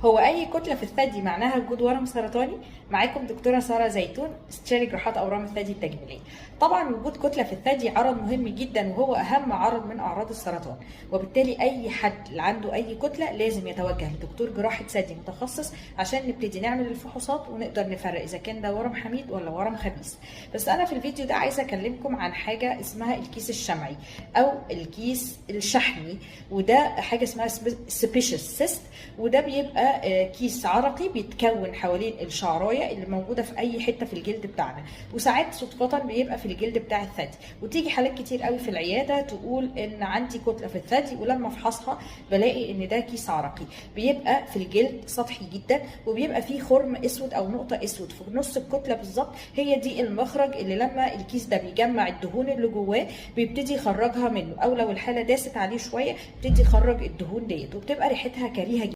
هو أي كتلة في الثدي معناها وجود ورم سرطاني؟ معاكم دكتورة سارة زيتون، استشاري جراحات أورام الثدي التجميلية. طبعا وجود كتلة في الثدي عرض مهم جدا، وهو أهم عرض من أعراض السرطان، وبالتالي أي حد اللي عنده أي كتلة لازم يتوجه لدكتور جراحة ثدي متخصص عشان نبتدي نعمل الفحوصات ونقدر نفرق إذا كان ده ورم حميد ولا ورم خبيث. بس أنا في الفيديو ده عايزة أكلمكم عن حاجة اسمها الكيس الشمعي أو الكيس الشحمي، وده حاجة اسمها sebaceous cyst، وده بيبقى كيس عرقي بيتكون حوالين الشعرايه اللي موجودة في اي حتة في الجلد بتاعنا، وساعات صدفة بيبقى في الجلد بتاع الثدي. وتيجي حالات كتير قوي في العيادة تقول ان عندي كتلة في الثدي، ولما افحصها بلاقي ان ده كيس عرقي بيبقى في الجلد سطحي جدا، وبيبقى فيه خرم اسود او نقطة اسود في نص الكتلة بالظبط. هي دي المخرج اللي لما الكيس ده بيجمع الدهون اللي جواه بيبتدي يخرجها منه، او لو الحالة داست عليه شوية بيبتدي يخرج الدهون ديت، وبتبقى ريحتها كريهة.